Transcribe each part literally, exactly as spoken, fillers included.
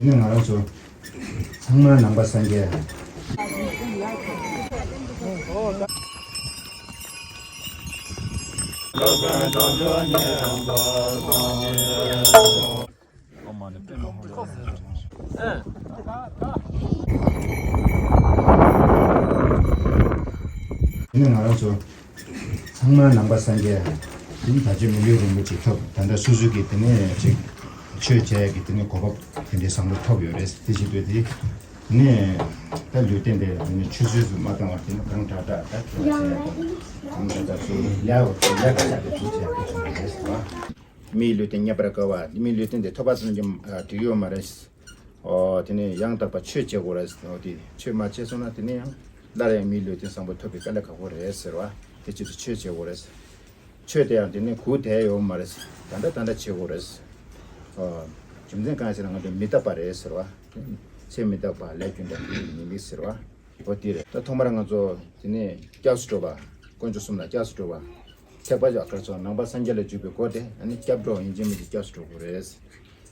དེ་ནས་ང་རང་ཚོ་ཚང་མ་ནང་པ་སངས་རྒྱས། དེ་ནས་ང་རང་ཚོ་ཚང་མ་ནང་པ་སངས་རྒྱས། དེ་ནས་ད་ཆ་མི་ལུས་རིན་པོ་ཆེ་ཐོབ། ད་ལྟ་སོ་སོ་གི་དེ་ནས་ཅིག་ཆོས་བྱས་ཀྱི་དེ་ནས་གོ་སྐབས་དེ་འདྲའི་བཟང་པོ་ཐོབ་ཡོད་རེད། དེ་བཞིན་དུ་དེ་ནས་ད་ལུས་རྟེན་དེ་དེ་ནས་ཆུད་ཟོས་སུ་མ་བཏང་བར་དེ་ནས་གང་དྲག་དྲག་ད་ཐོབ་བྱས་གང་དྲག་དྲག་ཚུར་ལས་འོ་ལས་ཀ་བྱ་དེ་ཚུར་བྱས་དེ་ཚུར་རེད་ཟེར་བ། མིའི་ལུས་རྟེན་རྙེད་པར་དཀའ་བ། མིའི་ལུས་རྟེན་དེ་ཐོབ་པ་ཙམ་གྱིས་འགྲིག་ཡོད་མ་རེད། ཨོ་དེ་ནས་ཡང་དག་པ་ཆོས་བྱེད་དགོས་རེད། ཨོ་དེ་ཆོས་མ་བྱས་སོང་ན་དེ་ནས་ཡང་སླར་ཡང་མིའི་ལུས་རྟེན་བཟང་པོ་ཐོབ་པའི་དཀའ་ལས་ཁག་པོ་རེད་ཟེར་བ། དེ་ཆེད་དུ་ཆོས་བྱེད་དགོས་རེད། ཆོས་དེ་ཡང་དེ་ནས་གུ་དེ་ཡོད་མ་རེད། ད་འདྲ་ད་འདྲ་བྱེད་དགོས་རེད། ཨོ་རྒྱུ་མཚན་གང་ཡིན་ཟེར་ན་ང་ཚོ་མི་རྟག་པ་རེད་ཟེར་བ། ཚེ་མི་རྟག་པ་ལས་རྒྱུ་འབྲས་ཀྱི་ཉེས་དམིགས་ཟེར་བ། ཨོ་དེ་རེད། ད་ཐོག་མར་ང་ཚོ་དེ་ནས་སྐྱབས་སུ་འགྲོ་བ། དཀོན་མཆོག་གསུམ་ལ་སྐྱབས་སུ་འགྲོ་བ། ཐེག་པ་ཆ་ག་རེ་ཟེར་ནང་པ་སངས་རྒྱས་ལ་འཇུག་པའི་སྒོ་དེ་ཨ་ནི་སྐྱབས་འགྲོ་ཡིན་གཅིག་མིན་གཅིག་སྐྱབས་སུ་འགྲོ་དགོས་རེད།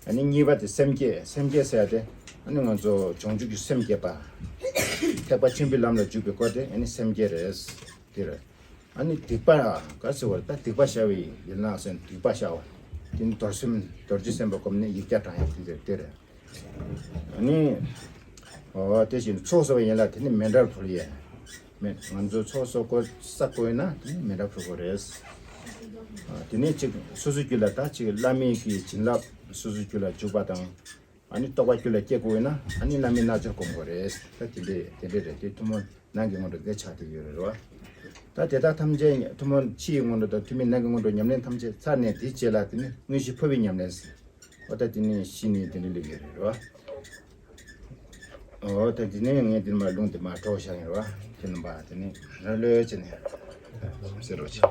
ཨ་ནི་གཉིས་པ་དེ་སེམས་བསྐྱེད། སེམས་བསྐྱེད་ཟེར་ཡ་དེ་ཨ་ནི་ང་ཚོ་བྱང་ཆུབ་ཀྱི་སེམས་བསྐྱེད་པ། ཐེག་པ་ཆེན་པོའི་ལམ་ལ་འཇུག་པའི་སྒོ་དེ་ཨ་ནི་སེམས་བསྐྱེད་རེད། དེ་རེད། ཨ་ནི་སྡིག་པ་ག་རེ་ཟེར་བ་རེད། ད་སྡིག་པ་བཤགས་པའི་ཡན་ལག་ཟེར་ན་སྡིག་པ་བཤགས་པ། དེ་ནི་རྡོར་སེམས་རྡོ་རྗེ་སེམས་དཔའ་སྒོམ་ནས་ཡིག་བརྒྱ་བགྲང་ཡ་དེ་རེད། དེ་རེད། ཨ་ནི། ཨོ་དེ་བཞིན་ཚོགས་གསོག་པའི་ཡན་ལག་དེ་ནི་མཎྜལ་ཕུལ་ཡས། མེད་ང་ཚོ་ཚོགས་གསོག་དགོས་ས་དགོས་ན་དེ་ནི་མཎྜལ་ཕུལ་དགོས་རེད། ཨ་དེ་ནས་གཅིག་སོ་སོའི་རྒྱུད་ལ་ད་གཅིག་བླ་མའི་གི་བྱིན་རླབས་སོ་སོའི་རྒྱུད་ལ་འཇུག་པ་དང་། ཨ་ནི་རྟོགས་པ་རྒྱུད་ལ་སྐྱེ་དགོས་ན་ཨ་ནི་བླ་མའི་རྣལ་འབྱོར་སྒོམ་དགོས་རེད། ད་དེ་འདྲས་དེ་འདྲས་རེད། དེ་ཐུན་མོང་ནང་གི་སྔོན་འགྲོ་དེ་ཆགས་བསྡད་ཡོད་རེད་བ། ད་དེ་དག་ཐམས་ཅད་ཐུན་མོང་ཕྱི་ཡི་སྔོན་འགྲོ་དང་ཐུན་མིན་ནང་གི་སྔོན་འགྲོ་ཉམས་ལེན་ཐམས་ཅད་ཚར་ནས་དེའི་རྗེས་ལ་དེ་ནི་དངོས་གཞི་འཕོ་བའི་ཉམས་ལེན་ཟེར། ཨོ་ད་དེ་ནས་གཞི་ནས་དེ་འདྲ་སླེབས་ཡོད་རེད་བ། ཨོ་ད་དེ་ནས་ངས་དེ་མ་ལུང་དེ་མ་གྲོགས་བཞག་ཡོད་རེད་བ། དེ་རྣམ་པ་དེ་ནས་ར་ལོས་བྱས་ནས་ཟེར་རོ་ཆེ།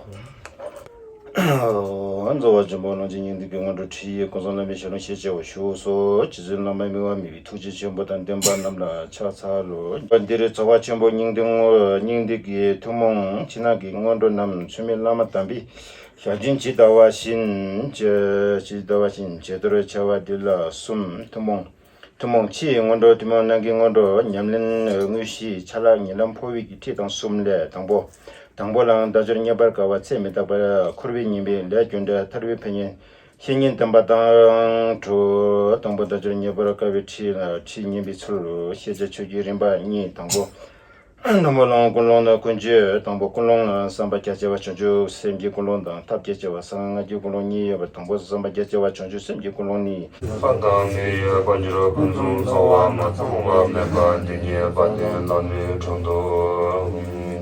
རྫོགས་པ་ཆེན་པོ་ལོངས་སྤྱོད་སྙིང་ཐིག་གི་སྔོན་འགྲོ་ཁྲིད་ཡིག་ཀུན་བཟང་བླ་མའི་ཞལ་ལུང་ཞེས་བྱ་བ་ཞུ་སོ། རྗེ་བཙུན་བླ་མ་མི་བ་མི་བའི་ཐུགས་རྗེ་ཆེན་པོ་དང་ལྡན་པ་རྣམས་ལ་ཕྱག་འཚལ་ལོ། འདིར་རྫོགས་པ་ཆེན་པོ་སྙིང་ཐིག་སྔོ་སྙིང་ཐིག་གི་ཐུན་མོང་ཕྱི་ནང་གི་སྔོན་འགྲོ་རྣམས་ཚུལ་མིན་བླ་མ་དམ་པའི་ཞལ་ཆེམས་ཇི་ལྟ་བ་བཞིན་ཇི་ལྟ་བ་བཞིན་བྱས་དོར་བྱ་བ་འདི་ལ་གསུམ། ཐུན་མོང་ཐུན་མོང་ཕྱིའི་སྔོན་འགྲོ། ཐུན་མོང་ནང་གི་སྔོན་འགྲོ། ཉམས་ལེན་དངོས་གཞི་ཆ་ལག་ཉིན་ལམ་འཕོ་བའི་ཁྲིད་དང་གསུམ་ལས། དང་པོ། དང་པོ་ལའང་དལ་འབྱོར་རྙེད་པར་དཀའ་བ། ཚེ་མི་རྟག་པ། འཁོར་བའི་ཉེས་དམིགས། ལས་རྒྱུ་འབྲས། ཐར་པའི་ཕན་ཡོན། བཤེས་གཉེན་བསྟེན་པ་དང་དྲུག། དང་པོ་དལ་འབྱོར་རྙེད་པར་དཀའ་བའི་ཁྲིད་ཁྲིད་ཉན་པའི་ཚུལ། ཤེས་བྱ་ཆོས་ཀྱི་རིམ་པ་གཉིས། དང་པོ། ནུབ་མོ་ལོང་ཀུན་སློང་དང་ཀུན་སྤྱོད། དང་པོ་ཀུན་སློང་ལ་བསམ་པ་རྒྱ་ཆེ་བ་བྱང་ཆུབ་སེམས་ཀྱི་ཀུན་སློང་དང་ཐབས་མཁས་ཆེ་བ་གསང་སྔགས་ཀྱི་ཀུན་སློང་གཉིས་ཡོད་པ། དང་པོ་བསམ་པ་རྒྱ་ཆེ་བ་བྱང་ཆུབ་སེམས་ཀྱི་ཀུན་སློང་ནི། པ་དང་མི་ཡོད་པ་འགྱུར་ཀུན་འབྱུང་ཚོར་བ་མ་ཚང་བ་མེད་པ་འདི་ཉིད་པ་དེ་ལ་ནི་འཕྲོ་འདུ་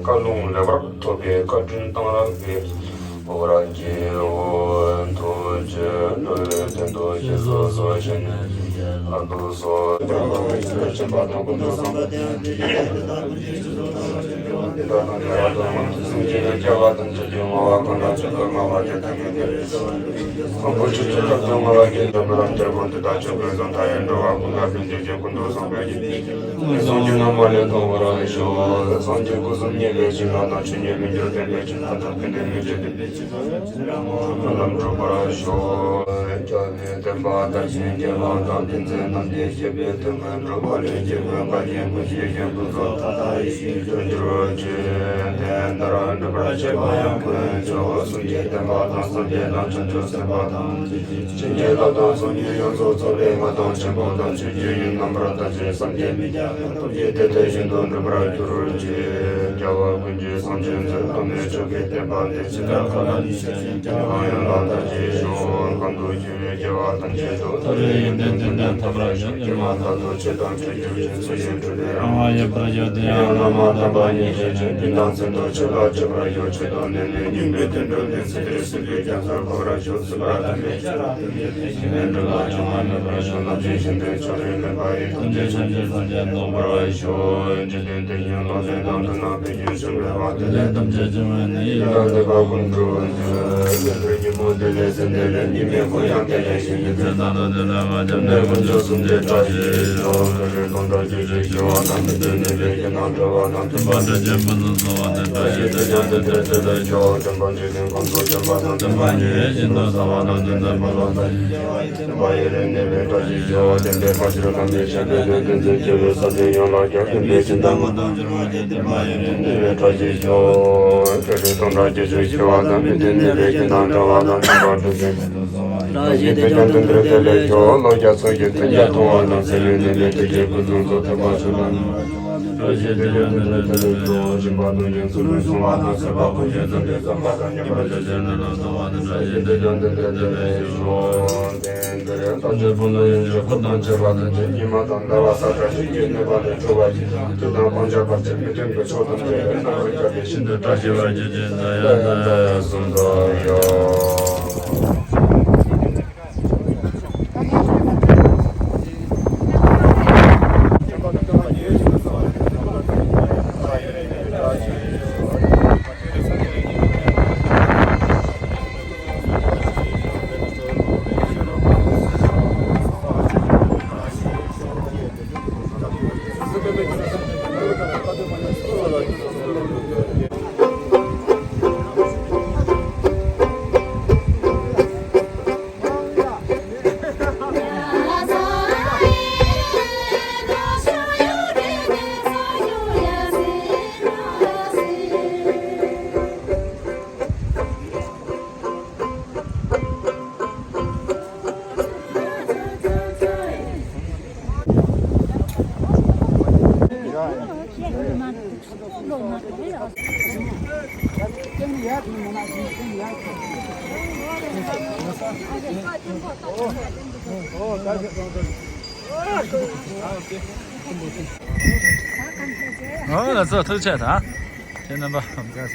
བཀའ་ལུང་ལེགས་པར་ཐོབ་པའི་བཀའ་དྲིན་གཏང་རག་པའི། འོ་ར་གི་འོ་ཐུགས་རྗེ་བློའི་དོན་དུ་ཞེས་སོགས་སོགས་བྱས་ནས་ཨ་འདུག་སོགས། ཆེན་པོ་དང་ཀུན་ཏུ་བཟང་པོ་དེ་ཡང་དེ་ཡང་དེ་ལྟར་ཀུན་གྱི་ཆོས་སུ་ཐོབ་པར་འགྱུར་བ་འདི་དག་དང་འདི་བ་དང་སེམས་ཅན་ཡང་སྐྱེ་བ་ཐམས་ཅད་ཀྱི་བསྔོ་བ་ཀུན་ལ་ཆོས་སུ་བསྔོ་བ་དེ་ལྟར་ངེས་ཏེ། དང་པོ་ཆོས་ཀྱི་ཐབས་དང་བསྔོ་བ་གི་འབྲས་བུ་ལ་འབྲས་བུ་འདི་དག་ཆོས་ཀུན་བཟང་མཐའ་ཡས་འགྲོ་བ་ཀུན་ལ་ཕན་བདེ་སྐྱེ་ཀུན་ཏུ་བཟང་པོའི་རྒྱུ། སངས་རྒྱས་རྣམས་མ་ལུས་མཐོང་བར་ཤོག་སངས་རྒྱས་སྐུ་གསུམ་བརྙེས་པའི་བྱིན་རླབས་དང་ཆོས་ཉིད་མི་འགྱུར་བརྟན་པའི་བྱིན་རླབས་དང་ཕན་བདེ་མི་འབྱུང་བའི་བྱིན་རླབས་ཀུན་ལ་འགྲུབ་པར་ཤོག་སྐྱབས་མེད་བསྟན་པ་དར་ཞིང་རྒྱས་པ་དང་། བསྟན་འཛིན་རྣམ་རྒྱལ་གཤེགས་པའི་དུས་མགོན། འགྲོ་བ་ལས་སྐྱེས་བུ་འགའ་ཞིག་ཀུན་གྱི་སྐྱེས་བུ་ཚོགས། མཐའ་དག་ཡེ་ཤེས་སུ་འགྱུར་ཅིག་དེ་ལྟར་འགྲུབ་པར་བྱེད་པ་ཡང་དཀོན་མཆོག་གསུམ་གྱི་བསྟན་པ་དང་། སངས་རྒྱས་དང་བྱང་ཆུབ་སེམས་དཔའ་དང་། བྱིན་གྱིས་བརླབས་དང་ཚོགས་གཉིས་ཡོངས་སུ་རྫོགས་པའི་མངའ་ཐང་ཆེན་པོ་དང་། ཆོས་ཀྱི་ཡུལ་རྣམ་པར་དག་ཅིང་བསམ་གྱིས་མི་ཁྱབ་པའི་སྟོབས་ཀྱིས་དེ་དེ་བཞིན་དུ་འགྲུབ་པར་གྱུར་ཅིག་རྒྱལ་བ་ཀུན་གྱི་སངས་རྒྱས་མཛད་པ་མཆོག་གི་བསྟན་པ་འདི་ཇི་ལྟར་མཁའ་ལ་ཡེ་ཤེས་ཤིང་། ཀྱང་ཡང་དག་ཅིང་ཤོག་གང་དུ་སྐྱེ་བའི་སྐྱེ་བ་ཐམས་ཅད་དུ། མཐོ་རིས་ཡོན་ཏན་དོན་ལྡན་ཐོབ་པར་ཤོག་སྐྱེ་མ་ཐག་ཏུ་འཆི་དང་འཁྲུལ་འགྱུར་ཞིང་། སུ་ཞིག་འཁྲུལ་པའི་རང་དབང་ཡོད་པར་གྱུར། དེ་ཡང་བླ་མ་དམ་པ་ཉིད་བཞེད་ཅིང་། དེ་དང་མཚུངས་པར་ཆོས་ལ་སྤྱོད་པར་ཤོག་ཆོས་དང་ལྡན་པའི་སྙིང་པོའི་དོན་སྒྲུབ་ནས། སྲིད་པའི་སྲིད་པའི་རྒྱ་མཚོར་འཁོར་བར་ཤོག་སྲིད་པ་དམ་པའི་ཆོས་ལ་བརྟེན་པའི་སེམས་ནི་འགྲོ་ལ་སྦྱོང་བ་མེད་པར་ཤོག་ལམ་གྱི་ཞིང་དུ་ཕྱོགས་རིས་མེད་པ་ཡི། ཐམས་ཅད་ཐམས་ཅད་ཐམས་ཅད་རྫོགས་པར་ཤོག་འཇིག་རྟེན་དེ་བཞིན་ཀློང་ཆེན་དང་མཐུན་ན། ཕན་ཡོན་ཕྱུག་འཕེལ་བ་དེ་ལས་ཐམས་ཅད་བྱུང་བའི་ནི། ཡི་དྭགས་འདོད་པ་ཀུན་འགྲུབ་ཕྱིར། ལྷུན་པོའི་ཉིན་མོ་དེ་ལས་ཟིན་ཏེ་ལས། ཉི་མའི་གུང་ཡང་དེ་ལས་ཤིང་གི་ཚལ་དང་དུ་དེ་ལས་མ་ཁྱབ་ནས་ཀུན། ཆོས་གསུམ་གྱི་བཀྲ་ཤིས་ཤོག །ཆོས་སྲིད་ཟུང་འབྲེལ་གྱི་ཞི་བ་དང་། མི་མཐུན་ནུས་པའི་རྐྱེན་དང་བྲལ་བ་དང་། མཐུན་པ་སྲིད་ཞིའི་ཕུན་སུམ་ཚོགས་པ་དང་། བཀྲ་ཤིས་དེས་ཀྱང་དེང་འདིར་ཐོབ་པར་ཤོག །སྟོན་པ་འཇིག་རྟེན་ཁམས་སུ་སྐྱོབ་པ་དང་། མཐུན་པ་ཉིད་ཡོད་ཞིང་དུ་གསལ་བ་དང་། མཐུན་ལྡན་ཕོ་ལྷ་ཚོགས་ཀྱིས་བསྐྱེད་པ་ཡི། མཐུན་པ་ཡུན་རིང་གནས་པའི་བཀྲ་ཤིས་ཤོག །བསྟན་པའི་བཀྲ་ཤིས་ལྷ་མིའི་ཞབས་པད་བརྟན། བསྟན་འཛིན་སྐྱེས་བུ་ས་སྟེང་ཡོངས་ལ་ཁྱབ། མཐུན་པའི་ཞིང་དང་མངོན་རྟོགས་འབྱོར་བ་ཇི་ལྟར་མངའ། མཐུན་པ་ཡུན་རིང་གནས་པའི་བཀྲ་ཤིས་ཤོག །ཆོས་སྲིད་ཟུང་འབྲེལ་གྱི་ཞི་བ་དང་། མི་མཐུན་ནུས་པའི་རྐྱེན་དང་བྲལ་བ་དང་། མཐུན་པ་སྲིད་ཞིའི་ཕུན་སུམ་ཚོགས་པ་དང་། བཀྲ་ཤིས་དེས་ཀྱང་དེང་འདིར་ཐོབ་པར་ཤོག །ལོ་བརྒྱ་ཚོད་ཀྱི་མཐུན་རྐྱེན་མཐོང་བ་དང་། ཚེ་ཡུན་རིང་བའི་དུས་ཀྱི་ཕུན་སུམ་ཚོགས་ཐོབ་པར་ཤོག །བཀྲ་ཤིས་དེས་ཀྱང་དེང་འདིར་ཐོབ་པར་ཤོག །སྦྱིན་པ་དང་ཡོན་ཚུལ་ལ་སོགས་པ་དང་། བསོད་པ་ཀུན་ཤེས་ཚུལ་ཁྲིམས་བསམ་པ་དང་། ཉམས་པ་ཆོས་ཀྱི་ནོར་ལ་སོགས་པ་དང་། བཀྲ་ཤིས་དེས་ཀྱང་དེང་འདིར་ཐོབ་པར་ཤོག །དེ་ཡང་དེ་རིང་ལྟ་སྤྱོད་ཕུན་སུམ་ཡོན་གྱི་སྐུ་དང་བཅས་པ་དང་། ཉི་མ་དང་ཟླ་བ་ས་བཀྲ་ཤིས་ཀྱི་གནས་པ་ལས་གྲོལ་བར་གྱུར་ཅིག །དུས་དང་དཔང་བྱ་བར་ཆད་མི་མཐུན་པའི་ཕྱོགས་ཐམས་ཅད་རྣམ་པར་བསྐྱབ་པས་ཤིན་ཏུ་བཀྲ་ཤིས་པར་གྱུར་ཅིག །འདི་ཡང་འདི་ཡང་གསུངས་སོ། ཨོ་ལགས་སོ། ཐུགས་རྗེ་ཆེ་ད། ཁྱེད་རྣམ་པ་ཨམ་ཅག་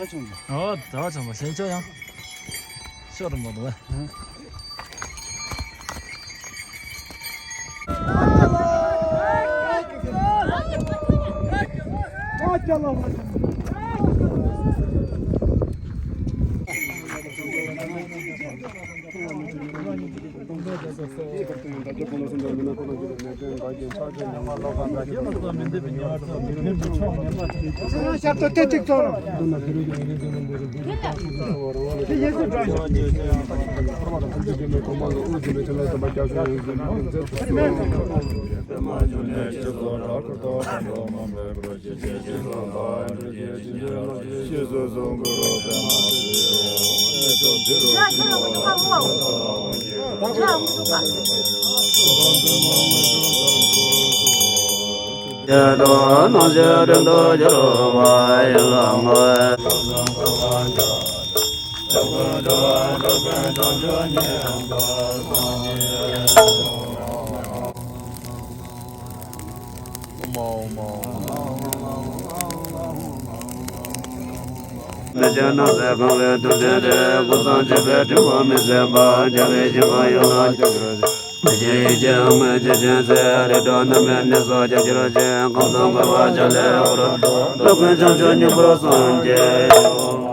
ཚང་མ། ཨོ། ད་བ་ཚང་མ་ཞན་ཆོ་ཡང་ཤོར་མ་འདུག་བ། མི་བྱེད་སྣང་སྲིད་གང་བའི་དུས་ཆེན་རེད། ཀུན་བཟང་བྱེད་པའི་སྤྲིན་ཕུང་མི་ཟད་པ། རྒྱལ་བའི་ཞིང་ཁམས་ཡོངས་ལ་ཁྱབ་གྱུར་ཅིག །མི་ཕྱེད་ཡིད་ཀྱི་དམོད་ཀྱི་སྤྱན་གཟིགས། རིགས་དྲུག་རྣམ་སྨིན་ནད་སོགས་ཁྱབ་གྱུར་ཅིག །ཁམས་གསུམ་འཁོར་བ་ཆགས་ལས་འོག་རོལ་ཏུ། སློབ་དཔོན་བྱང་ཆུབ་སྙིང་པོར་སངས་རྒྱས་ཤོག་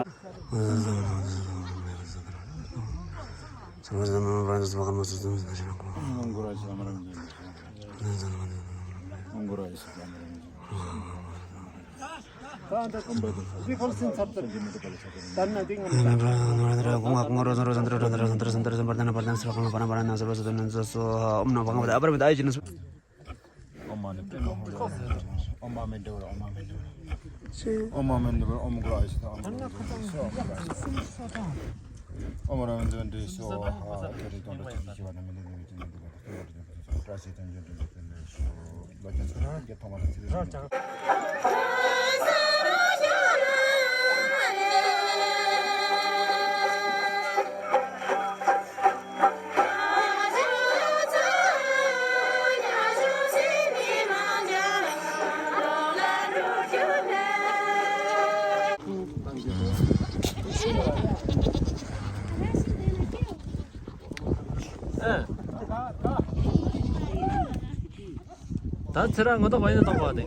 ད་ཚེ་རང་ངོ་ཐོག་བ་ཡིན་ན་ཐོག་པ་དེ།